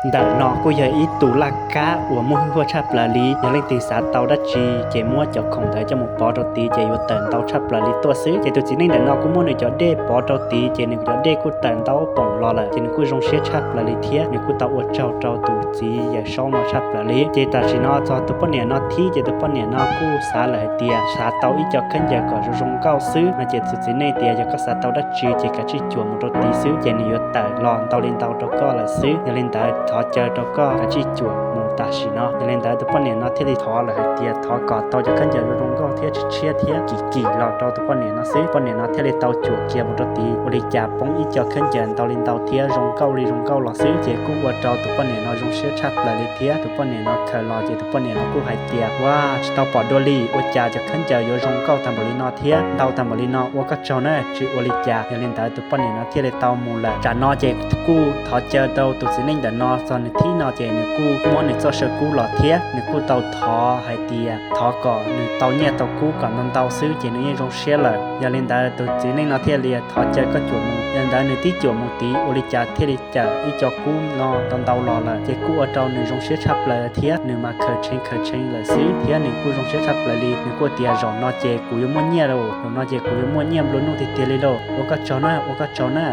Ntawm no kuj yog ib tug laj kab uas muaj hwj huaj tshaj plaws li, yog leej twg xav tau dab tsi ces muab cov khoom ntawd coj mus pov rau tid ces yuav tawm ntau tshaj plaws li tuaj xwb. Ces tus txiv neej ntawm no kuj muab nws cov dej pov rau tid ces nws cov dej kuj tawm ntau poom los lawm, ces nws kuj zoo siab tshaj plaws li thiab nws kuj tau ua tsaug rau tus txiv yawm saub no tshaj plaws li. Ces tam sim no txog tus poj niam no thiab ces tus poj niam no kuj xav lawm hais tias xav tau ib co khaub ncaws kom zoo zoo nkauj xwb no ces tus txiv neej tias yog koj xav tau dab tsi ces kav tsij cuam mus rau tid xwb ces nws yuav tawm los ntau li ntau rau koj lawm xwb. Yog li ntawd thov caw rau koj kav tsij cuam mus tam sim no. Yog li ntawd tus poj niam no thiaj li thov lawm hais tias thov kom tau cov khaub ncaws zoo zoo nkauj thiab tshiab tshiab thiab kim kim los rau tus poj niam no xwb. Poj niam no thiaj li tau cuam kiag mus rau tid, ua li cas poob ib co khaub ncaws ntau li ntau thiab zoo nkauj li zoo nkauj los xwb ces kuj ua rau tus poj niam no zoo siab tshaj plaws li thiab tus poj niam no khaws los ces tus poj niam no kuj hais tias, Ua, tsis tau pom dua li, ua cas cov khaub ncaws yuav zoo nkauj tag npaum li no thiab ntau tag npaum li no, ua koj tsaug na, tsis ua li cas. Yog li ntawd tus poj niam no thiaj li tau mus lawm. Tsam no ces kuj thov caw rau tus txiv neej ntawm no txog nws thib no ces nws kuj muab nws txoj saw kub los thiab nws kuj tau thov hais tias thov kom nws tau nyiaj tau kub kom ntau ntau xwb ces nws yeej zoo siab lawm. Yog li ntawd tus txiv neej no thiaj li thov caw koj cuam mus. Yog li ntawd nws tib cuam mus tid ua li cas thiaj li cawm ib co kub no ntau ntau los lawm ces kuj ua rau nws zoo siab tshaj plaws thiab nws mas khaws tshee khaws tshee lawm xwb thiab nws kuj zoo siab tshaj plaws li. Nws kuj tias, Zaum no ces kuv yuav muaj nyiaj lauj, zaum no ces kuv yuav muaj nyiaj nplua nuj tiag tiag li lauj, ua koj tsaug na, ua koj tsaug na.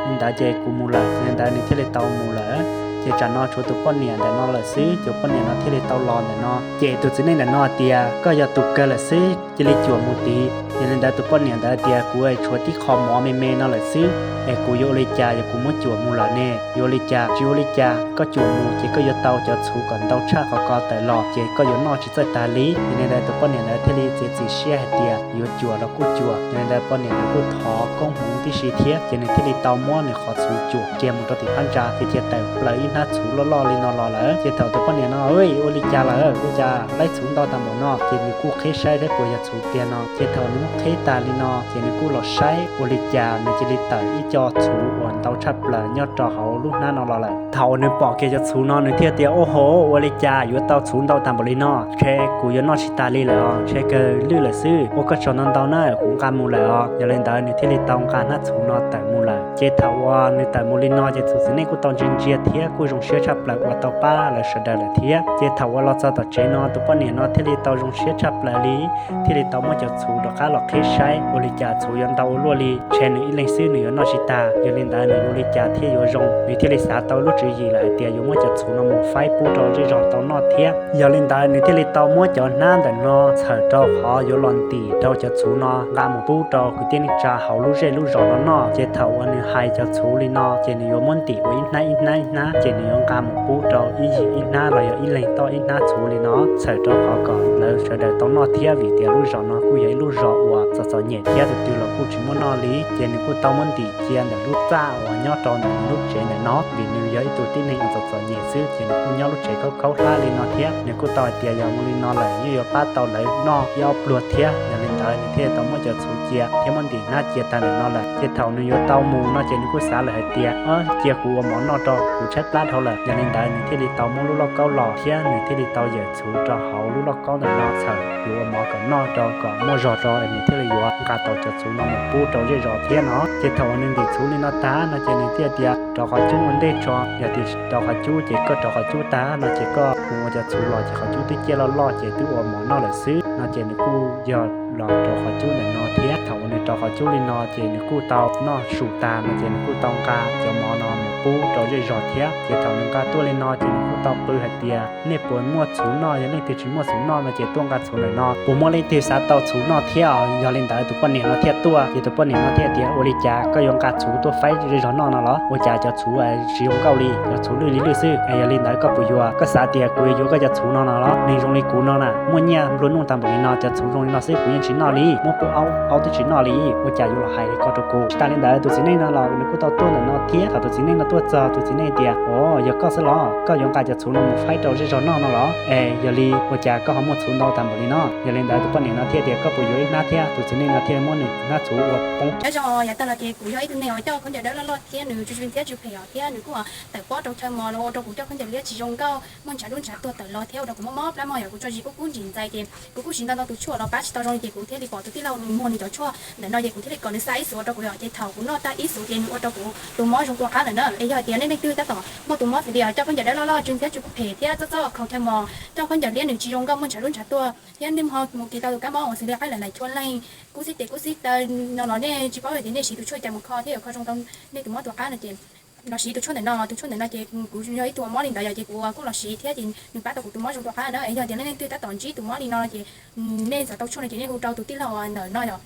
Li ntawd ces kuv mus lawm. Yog li ntawd nws thiaj li tau mus lawm. Ces tsam no tshuav tus poj niam ntawm no lawm xwb, tus poj niam no thiaj li tau los ntawm no. Ces tus txiv neej ntawm no tias, Koj yog tus kawg lawm xwb, cia li cuam mus tid. Yog li ntawd tus poj niam ntawd tias, Kuv tshuav tib qho mov me me no lawm xwb, es kuv yuav ua li cas yog kuv muab cuam mus lawm ne? Yuav ua li cas? Tsis ua li cas, koj cuam mus ces koj yuav tau cov txhuv kom ntau tshaj qhov ko tawm los ces koj yuav noj tsis txawj tag li. Yog li ntawd tus poj niam ntawd thiaj li txiav txim siab hais tias yuav cuam los kuj cuam. Yog li ntawd poj niam ntawd kuj thov koob hmoov tib si thiab ces nws thiaj li tau muab nws qhov txhuv cuam kiag mus rau tim phab ntsa ces cia tawm plaws ib hnab txhuv loj loj li no los lawm. Ces thaum tus poj niam no, Ua li cas lawm? Ua cas laib txhuv ntau tag npaum no? Ces nws kuj qhib saib saib puas yog txhuv tiag no. Ces thaum nws muab qhib tag li no ces nws kuj los saib ua li cas nws cia li tawm ib co txhuv uas ntau tshaj plaws nyob rau hauv lub hnab no los lawm. Thaum uas nws pom kiag cov txhuv no nws thiaj tias, Au hauv, ua li cas yuav tau txhuv ntau tag npaum li no? Ntshe kuv yuav noj tsis tas li lawm os, ntshe kawg lwj lawm xwb. Ua koj tsaug ntau ntau na, kuv nqa mus lawm os. Yog li ntawd nws thiaj li tau nqa hnab txhuv no tawm mus lawm. Ces thaum uas nws tawm mus li no ces tus txiv neej kuj tau ntsia ntsia thiab kuj zoo siab tshaj plaws uas tau pab lawv sawv daws lawm thiab. Ces thaum uas los txog tom tsev no tus poj niam no thiaj li tau zoo siab tshaj plaws li, thiaj li tau muab cov txhuv rov qab los qhib saib ua li cas txhuv yuav ntau ua luaj li, ntshe nws ib leeg xwb nws yuav noj tsis tag. Yog li ntawd nws yuav ua li cas thiaj yuav zoo? Nws thiaj li xav tau lub tswv yim lawm hais tias yuav muab cov txhuv no mus faib pub rau zej zog tau noj thiab. Yog li ntawd nws thiaj li tau muab cov hnab ntawm no txhawm rau qhov yuav los ntim rau cov txhuv no nqa mus pub rau kwv tij neej tsa hauv lub zej lub zos no noj. Ces thaum uas nws hais cov txhuv li no ces nws yuav muab ntim ua ib hnab ib hnab ib hnab ces nws yuav nqa mus pub rau ib yim ib hnab los yog ib leeg toj ib hnab txhuv li no txhawm rau qhov kom lawv sawv daws tau noj thiab vim tias lub zos no kuj yog ib lub zos uas txom txom nyem thiab tus twg los kuj tsis muaj noj li. Ces nws kuj tau muab ntim cia ntawm lub txaj uas nyob rau ntawm nws lub tsev ntawm no vim nws yog ib tug tib neeg uas txom txom nyem xwb ces nws kuj nyob lub tsev khaub khaub hlab li no thiab. Nws kuj tau hais tias yog mus li no lawm yeej yuav pab tau lawv noj ib ob pluag thiab. Yog li ntawd nws thiaj tau muab cov txhuv cia thiab muab ntim hnab cia tag ntawm no lawm. Ces thaum nws yuav tau mus no ces nws kuj xav lawm hais tias, Cia kuv ua mov noj rau, kuv tshaib plab dhau lawm. Yog li ntawd nws thiaj li tau muab lub lauj kaub los thiab nws thiaj li tau yawm txhuv rau hauv lub lauj kaub ntawm no txhawm yuav ua mov kom noj rau kom muaj zog rau nws thiaj li yuav nqa tau cov txhuv no mus pub rau zej zos thiab no. Ces thaum uas nws ntim txhuv li no tag no ces nws thiaj tias, Rau qhov cub ua ntej tso, yog tias rau qhov cub ces koj rau qhov cub tag no ces koj mus ua cov txhuv los ces qhov cub twb ciaj loj loj ces twb ua mov noj lawm xwb no ces nws kuj yog los rau qhov cub ntawm no thiab. Thaum uas nws rau qhov cub li no ces nws kuj tau noj su tag no ces nws kuj tau nqa cov mov no mus pub rau zej zog thiab. Ces thaum nws nqa tuaj li no ces nws kuj tau qw hais tias, Nej puas muaj txhuv noj? Yog leej twg tsis muaj txhuv noj no ces tuaj nqa txhuv ntawm no. Puas muaj leej twg xav tau txhuv noj thiab? Yog li ntawd tus poj niam no thiaj tuaj ces tus poj niam no thiaj tias, Ua li cas koj yuav nqa txhuv tuaj faib zej zog noj no los? Ua cas cov txhuv tsis zoo nkauj li, cov txhuv lwj li lwj xwb. Yog li ntawd koj puas yuav, koj xav tias kuv yuav koj cov txhuv no no los? Neeg zoo li kuv no na, muaj nyiaj nplua nuj tag npaum li no, cov txhuv zoo li no xwb kuv yeej tsis noj li, muab pub aub aub twb tsis noj li, ua cas yuav los hais li ko rau kuv? Tsis tas li ntawd tus txiv neej no los nws kuj tau tuaj ntawm no thiab. Thaum tus txiv neej no tuaj txog tus txiv neej tias, Au, yog koj xwb los? Koj yuav nqa cov txhuv no mus faib rau zej zog noj no los? Es yog li ua cas koj ho muaj txhuv ntau tag npaum li no? Yog li ntawd tus poj niam no thiaj tias, Koj puas yuav ib hnab thiab? Tus txiv neej no thiaj muab nws hnab txhuv ua poob. Nyob zoo, yav tag los ces kuv yog ib tug neeg uas coj khaub ncaws dawb loj loj thiab nws tsw tsw thiab tsw phem os thiab nws kuj tawm pob rau chaw mos los ua rau kuv coj khaub ncaws liab tsis zoo nkauj, muaj ntshav dub ntshav tuag tawm los thiab ua rau kuv mob mob plab mog, yog kuv tso zis kub kub ntsis ntxais ces kuv kuj siv ntau ntau tus tshuaj los pab tsis tau zoo li ces kuv thiaj li pom tus tij laug nws muag nws cov tshuaj ntawm no ces kuv thiaj li kom nws xa ib xuv ua rau kuv yom. Ces thaum kuv noj tag ib xuv ces nws ua rau kuv tus mob zoo ua qab lawm na. Yog hais tias nej leej twg tab tom muaj tus mob xws li coj khaub ncaws dawb loj loj, tsw ntxhiab tsw phem thiab txob txob khaus chaw mos, coj khaub ncaws liab nws tsis zoo nkauj, muaj ntshav lub ntshav tuaj thiab nws ho mus kis tau tus kab mob uas xws li qaib lawm lais chua leeg, kub xib tes kub xib taw no los nej tsis paub hais tias nej siv tus tshuaj cas mus kho thiab yuav kho zoo rau nej tus mob tus qab no ces los siv tus tshuaj ntawm no. Tus tshuaj ntawm no ces kuv yog ib tug mob li ntawd yog ces kuv kuj los siv thiab ces nws pab tau kuv tus mob zoo tus qab na. Es yog tias nej leej twg tab tom ntsib tus mob li no ces nej xav tau tshuaj no ces nej hu rau tus tij laug ntawm no yom.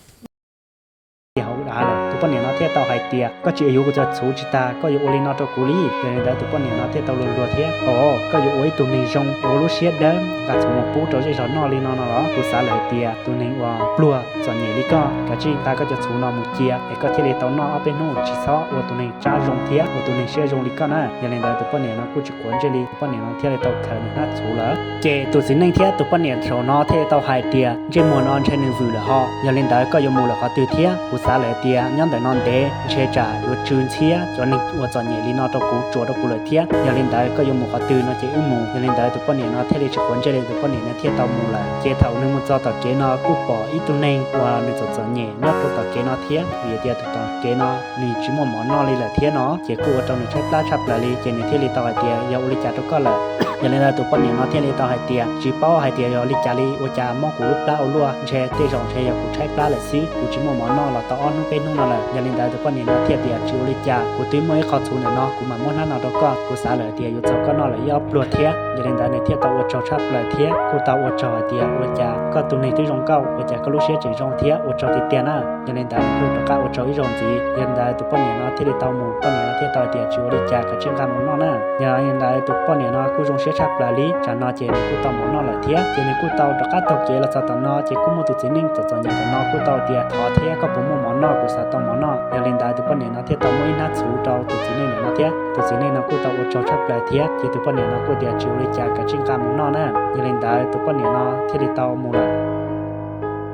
Tias hauv dav lawm, tus poj niam no thiaj tau hais tias, koj tsis yuav kuv cov txhuv tsis tas, koj yuav ua li no rau kuv li. Yog li ntawd tus poj niam no thiaj tau luag luag thiab, o, koj yuav ua ib tug neeg zoo, ua lub siab dawb, nqa txhuv mus pub rau zej zog noj li no no los? Kuv xav lawm hais tias tus neeg uas pluag txom nyem li koj, kav tsij nqa koj cov txhuv no mus cia es koj thiaj li tau noj ob peb hnub, tsis txhob ua tus neeg tsab zoo thiab ua tus neeg siab zoo li koj na. Yog li ntawd tus poj niam no kuj tsis quav ntsej li, tus poj niam no thiaj li tau khaws nws hnab txhuv lawm. Ces tus txiv neej thiab tus poj niam thaum no thiaj li tau hais tias, ntsej muag no ntshe nws vwm lawm ho, yog li ntawd koj yuav mus lawm qhov twg thiab? Kuv xav lawm tias nyob ntawm no ntev ntshe tsam yuav tsw ntxhiab cov neeg uas txom nyem li no rau kuv, tsuas rau kuv lawm thiab. Yog li ntawd koj yuav mus qhov twg no ces wb mus. Yog li ntawd tus poj niam no thiaj li tsis quav ntsej li, tus poj niam no thiaj tau mus lawm. Ces thaum nws mus txog tom kev no kuj pom ib tug neeg uas nws txom txom nyem nyob rau tom kev no thiab, vim tias tus tom kev no nws tsis muaj mov noj li lawm thiab no, ces kuj ua rau nws tshaib plab tshaj plaws li. Ces nws thiaj li tau hais tias, yog ua li cas rau koj lawm? Yog li ntawd tus poj niam no thiaj li tau hais tias, tsis paub hais tias yog li cas li, ua cas mob kuv lub plab ua luaj, ntshe tej zaum ntshe yog kuv tshaib plab lawm xwb, kuv tsis muaj mov noj los tau ob hnub peb hnub no lawm. Yog li ntawd tus poj niam no thiaj tias, tsis ua li cas, kuv twb muaj ib qho txhuv ntawm no, kuv mam muab hnab no rau koj, kuv xav lawm tias yuav txaus koj noj lawm ib ob pluag thiab. Yog li ntawd nws thiaj tau ua tsaug tshaj plaws thiab kuj tau ua tsaug hais tias, ua cas koj tus neeg twb zoo nkauj, ua cas koj lub siab tseem zoo thiab, ua tsaug tiag tiag na. Yog li ntawd kuj rov qab ua tsaug ib zaug ntxiv. Yog li ntawd tus poj niam no thiaj li tau mus, poj niam no thiaj tau hais tias, tsis ua li cas, kav tsij nqa mus noj na. Yog li ntawd tus poj niam no kuj zoo siab tshaj plaws li, tsam no ces nws kuj tau mov noj lawm thiab. Ces nws kuj tau rov qab taug kev los txog tom no, ces kuj muaj tus txiv neej txom txom nyem tom no kuj tau tias, thov thiab, koj puas muaj mov noj, kuv xav tau mov noj. Yog li ntawd tus poj niam no thiaj tau muab ib hnab txhuv rau tus txiv neej ntawm no thiab, tus txiv neej no kuj tau ua tsaug tshaj plaws thiab. Ces tus poj niam no kuj tias, tsis ua li cas, kav tsij nqa mus noj na. Yog li ntawd tus poj niam no thiaj li tau mus lawm.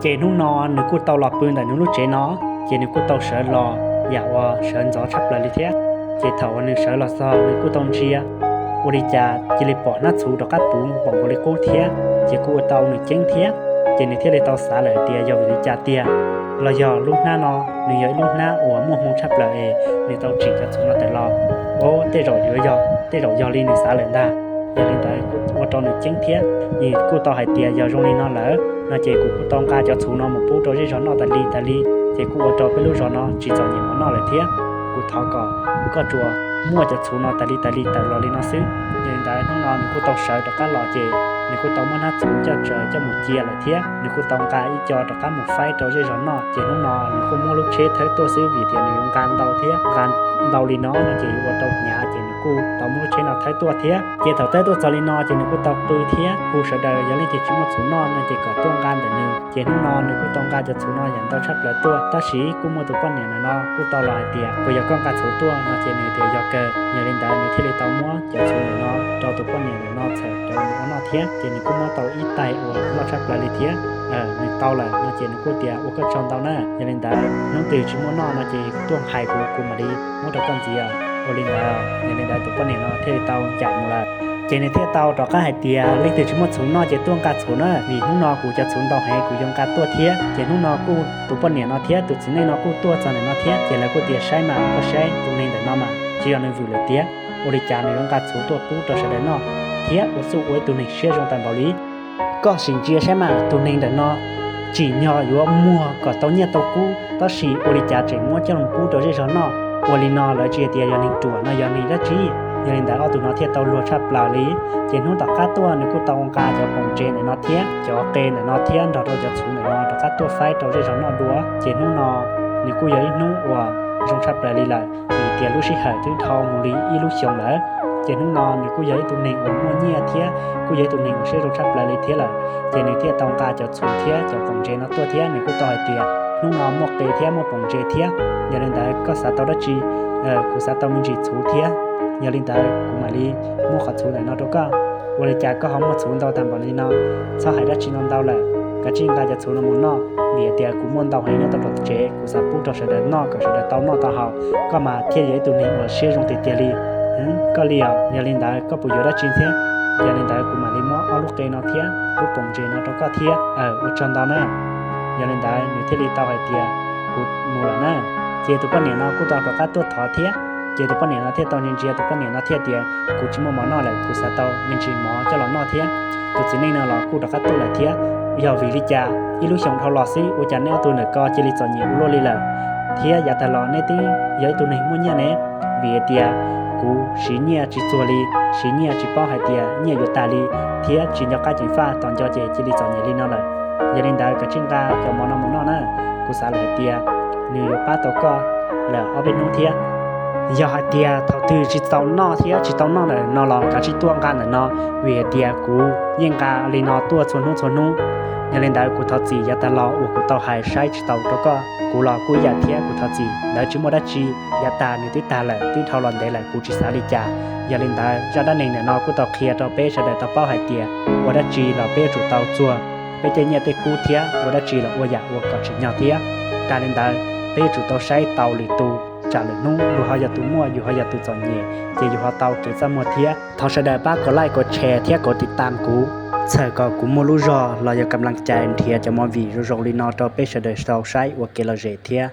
Ces hnub no nws kuj tau los pw ntawm nws lub tsev no, ces nws kuj tau sawv los yam uas sawv ntxov tshaj plaws li thiab. Ces thaum uas nws sawv los txog nws kuj tau ntsia, ua li cas cia li pom hnab txhuv rov qab puv npaum nkaus li qub thiab, ces kuj ua tau nws ceeb thiab. Ces nws thiaj li tau xav lawm tias yog vim li cas tiag, los yog lub hnab no nws yog ib lub hnab uas muaj hmoo tshaj plaws es nws tau tsim cov txhuv no tawm los. O, tej zaum yuav yog, tej zaum yog li nws xav lawm ntag. Yog li ntawd kuj ua rau nws ceeb thiab, nws kuj tau hais tias yog zoo li no lawm no ces kuv kuj tau nqa cov txhuv no mus pub rau zej zog noj tas li tas li, ces kuj ua rau peb lub zos no tsis txom nyem mov noj lawm thiab. Kuv thov kom koj tsuas muaj cov txhuv no tas li tas li tawm los li no xwb. Yog li ntawd hnub no nws kuj tau sawv rov qab los ces nws kuj tau muab hnab txhuv coj tsaws coj mus cia lawm thiab. Nws kuj tau nqa ib co rov qab mus faib rau zej zog noj. Ces hnub no nws kuj muab lub tsheb thawb tuaj xwb vim tias nws yuav nqa ntau thiab, nqa ntau li no no ces yuav ua rau hnyav, ces nws kuj tau muab lub tsheb no thawb tuaj thiab. Ces thaum thawb tuaj txog li no ces nws kuj tau qw thiab hu sawv daws yog leej twg tsis muaj txhuv noj no ces kom tuaj nqa ntawm nws. Ces hnub no nws kuj tau nqa cov txhuv no yam ntau tshaj plaws tuaj, tab sis kuj muaj tus poj niam ntawm no kuj tau los hais tias, puas yog koj nqa txhuv tuaj no? Ces nws tias yog kawg. Yog li ntawd nws thiaj li tau muab cov txhuv ntawm no rau tus poj niam ntawm no txhawm cov ua noj thiab. Ces nws kuj muab tau ib tais uas noj tshaj plaws li thiab. Nws tau lawm no ces nws kuj tias ua koj tsaug ntau na, yog li ntawd hnub twg tsis muaj noj no ces tuaj hais kuv, kuv mam li muab rau koj ntxiv. Ua li ntawd, yog li ntawd tus poj niam no thiaj li tau ncaim mus lawm. Ces nws thiaj tau rov qab hais tias leej twg tsis muaj txhuv noj ces tuaj nqa txhuv na, vim hnub no kuv cov txhuv ntau heev kuv yuav nqa tuaj thiab. Ces hnub no kuj tus poj niam no thiab tus txiv neej no kuj tuaj txog ntawm no thiab, ces lawv kuj tias saib mas, koj saib tus neeg ntawm no mas tsis yog nws vwm lawm tiag, ua li cas nws yuav nqa txhuv tuaj pub rau sawv daws noj thiab ua txuj ua ib tug neeg siab zoo tag npaum li. Koj sim ntsia saib mas, tus neeg ntawm no tsim nyog yuav muag kom tau nyiaj tau kub, tab sis ua li cas tseem muab coj los pub rau zej zog noj. Ua li no lawv tsis hais tias yog neeg ruam no yog neeg dab tsi. Yog li ntawd ob tug no thiaj tau luag tshaj plaws li. Ces hnub tom qab tuaj nws kuj tau nqa cov poom ntses ntawm no thiab cov qe ntawm no thiab nrog rau cov txhuv ntawm no rov qab tuaj faib rau zej zog noj dua. Ces hnub no nws kuj yog ib hnub uas zoo tshaj plaws li lawm, vim tias lub sij hawm twb dhau mus li ib lub xyoos lawm. Ces hnub no nws kuj yog ib tug neeg uas muaj nyiaj thiab kuj yog ib tug neeg uas siab zoo tshaj plaws li thiab lawm. Ces nws thiaj tau nqa cov txhuv thiab cov poom ntses no tuaj thiab nws kuj tau hais tias, hnub no muaj qe thiab muaj poom ntses thiab, yog li ntawd koj xav tau dab tsi? Kuv xav tau me ntsis txhuv thiab, yog li ntawd kuv mam li muab qhov txhuv ntawm no rau koj. Ua li cas koj ho muaj txhuv ntau tag npaum li no? Txhob hais dab tsi no ntau lawm, kav tsij nqa cov txhuv no mus noj, vim tias kuv muaj ntau heev nyob tau rau tsev, kuv xav pub rau sawv daws noj kom sawv daws tau noj tau haus, koj mas thiaj yog ib tug neeg uas siab zoo tiag tiag li. Koj li os, yog li ntawd koj puas yuav dab tsi thiab? Yog li ntawd kuv mam li muab ob lub qe no thiab lub poom ntses no rau koj thiab, ua tsaug ntau na. Yog li ntawd nws thiaj li tau hais tias, kuv mus lawm na. Ces tus poj niam no kuj tau rov qab tuaj thov thiab, Ces tus poj niam no thiaj tau ntsia ntsia, tus poj niam no thiaj tias, kuv tsis muaj mov noj lawm, kuv xav tau me ntsis mov coj los noj thiab. Tus txiv neej no los kuj rov qab tuaj lawm thiab. Yog vim li cas ib lub xyoo dhau los xwb ua cas neb ob tug ntawm ko cia li txom nyem ua luaj li lawm, thiab yav tag los neb twb yog ib tug neeg muaj nyiaj ne? Vim hais tias kuv siv nyiaj tsis txuag li, siv nyiaj tsis paub hais tias nyiaj yuav tag li, thiab tsis nco qab ceev faj, tos nco ces cia li txom nyem li no lawm. Yog li ntawd kav tsij nqa cov mov no mus noj na, kuv xav lawm hais tias nws yuav pab tau koj lawm ob peb hnub thiab. Yog hais tias thaum twg tsis tau noj thiab tsis tau noj ntawm no los kav tsij tuaj nqa ntawm no, vim hais tias kuv yeej nqa li no tuaj txhua hnub txhua hnub. Yog li ntawd kuv thov txim yav tag los uas kuv tau hais saib tsis taus rau koj, kuv los kuj ib yam thiab, kuv thov txim. Ntawd tsis muaj dab tsi, yav tag nws twb tag lawm, twb dhau los ntev lawm, kuv tsis xav li cas. Yog li ntawd zaj dab neeg ntawm no kuj tau qhia rau peb sawv daws tau paub hais tias ua dab tsi los peb yuav tsum tau txuag peb tej nyiaj tej kub thiab, ua dab tsi los ua yam ua kom tsim nyog thiab. Tag li ntawd peb yuav tsum tau saib taus lwm tus, tsam lwm hnub luag ho yog tus muaj, yus ho yog tus txom nyem, ces yus ho tau kev txaj muag thiab. Thov sawv daws pab kom like, kom share thiab kom tiv tam kuv, txhawm kom kuv muaj lub zog los yog kam laj cai nrhiav cov movie zoo zoo li no rau peb sawv daws tau saib ua kev lom zem thiab.